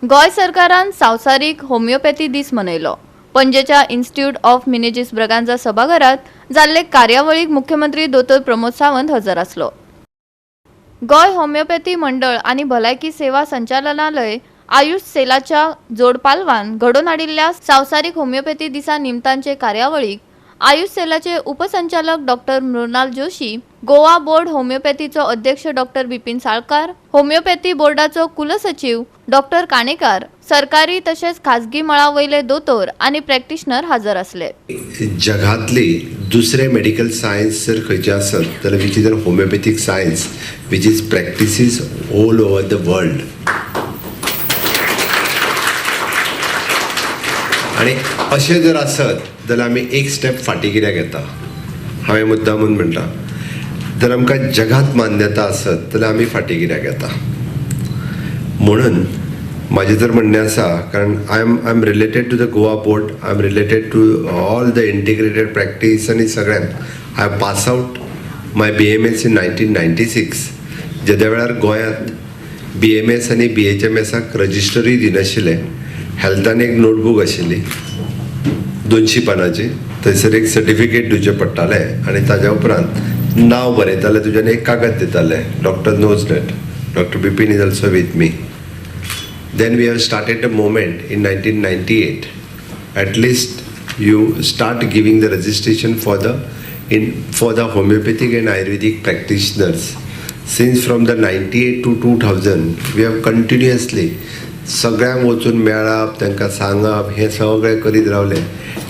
गोंय सरकारान संवसारीक होमिओपॅथी दीस मनयलो. पणजेच्या इन्स्टिट्यूट ऑफ मिनेजिस ब्रगांजा सभाघरात जाल्ले कार्यावळीक मुख्यमंत्री दोतोर प्रमोद सावंत हजर आसलो. गोंय होमिओपॅथी मंडळ आनी भलायकी सेवा संचालनालय आयुष सेलाच्या जोडपालवान घडोवन हाडिल्ल्या संवसारीक होमिओपॅथी दिसा निमतानचे कार्यावळीक आयुष सेलाचे उपसंचालक डॉक्टर मृणाल जोशी, गोवा बोर्ड होमिओपॅथीचो अध्यक्ष डॉक्टर बिपिन साळकार, होमिओपॅथी बोर्डाचो कुलसचीव डॉक्टर काणेकार, सरकारी तशेंच खाजगी मळा वयले दोतोर आनी प्रॅक्टिशनर हजर आसले. जगातली दुसरे मेडिकल सायन्स जर खंयचे आसत जाल्यार which is an homeopathic science which is practices all over the world. आनी अशें जर आसत जाल्यार आमी एक स्टेप फाटीं कित्याक येता? हांवें मुद्दामून म्हणटा, जर आमकां जगांत मान्यता आसत जाल्यार आमी फाटीं कित्याक येता? म्हणून म्हाजें जर म्हणणें आसा, कारण I am related to the Goa board, I am related to all the integrated practice आनी सगळ्यांक. I pass out my BMS in 1996, जेद्या वेळार गोंयांत बीएमएस आनी बीएचएमएसाक रजिस्टरूय दिनाशिल्ले. हेल्थान एक नोटबूक आशिल्ली 200 पानांची. थंयसर एक सर्टिफिकेट दिवचें पडटालें आनी ताज्या उपरांत नांव बरयताले तुज्यान, एक कागद दिताले. Doctor knows that. Doctor Bipin is also with me. Then we have started the movement in 1998. At least you start giving the registration for the homeopathic and Ayurvedic practitioners. Since from the 98 to 2000, we have continuously सगळ्यांक वचून मेळप, तांकां सांगप, हें सगळें करीत रावले.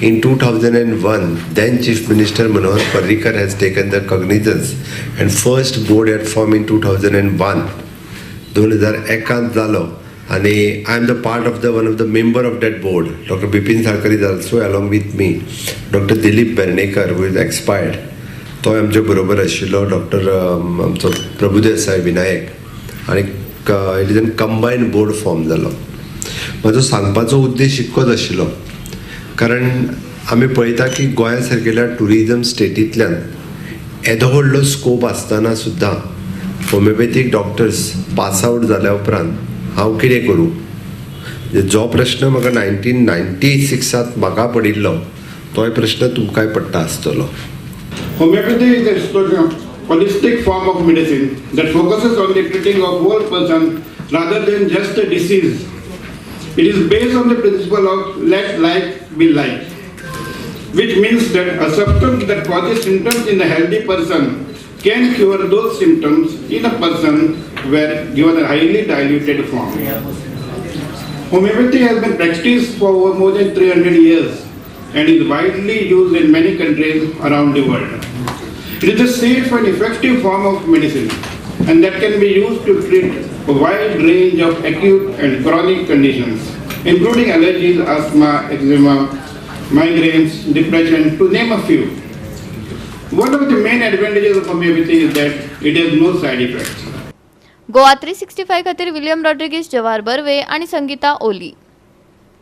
In 2001, then Chief Minister Manohar Parrikar has taken the cognizance and first board had form in 2001. 2001 जालो आनी I am the part of the one of the member of that board. Doctor Bipin Salkar is also along with me. Doctor Dilip Bernekar, who is expired, तोय आमचे बरोबर आशिल्लो. Doctor आमचो प्रभुदेसाय विनायक आनी it is an combined board form जालो. म्हाजो सांगपाचो उद्देश इतकोच आशिल्लो, कारण आमी पळयता की गोंया सारकेल्या ट्युरिजम स्टेटींतल्यान येदो व्हडलो स्कोप आसतना सुद्दां होमिओपॅथीक डॉक्टर्स पास आउट जाल्या उपरांत हांव कितें करूं? जो प्रश्न म्हाका 1996त म्हाका पडिल्लो, तोय प्रश्न तुमकांय पडटा आसतलो. Homeopathy is a holistic form of medicine that focuses on the treating of whole person rather than just a disease. It is based on the principle of let like be like, which means that a substance that causes symptoms in a healthy person can cure those symptoms in a person where given a highly diluted form. Homeopathy has been practiced for over more than 300 years and is widely used in many countries around the world. It is a safe and effective form of medicine and that can be used to treat a wide range of acute and chronic conditions, including allergies, asthma, eczema, migraines, depression, to name a few. One of the main advantages of homeopathy is that it has no side effects. Goa 365 खातीर William Rodrigues, जवाहर बर्वे आनी संगीता ओली.